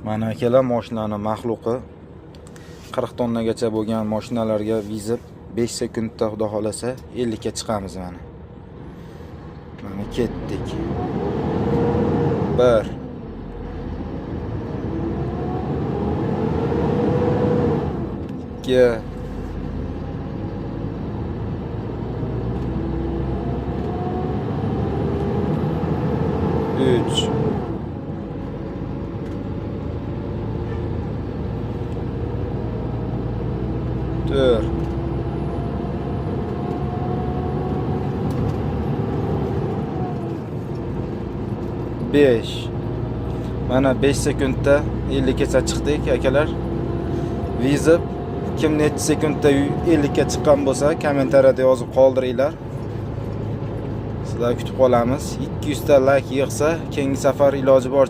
Mana akalar, mashinani maxluqi 40 tonnagacha bo'lgan mashinalarga вызов 5 sekundda, xudo xolasa, 50 ga chiqamiz mana. Mana ketdik. 1, 2, 3, 4, 5. Mana 5 sekundda 50 gacha chiqdik, akalar. Вызов kim necha sekundda 50 ga chiqqan bo'lsa, kommentariyada yozib qoldiringlar. Sizlar kutib qolamiz. 200 ta layk yig'sa, keyingi safar iloji bor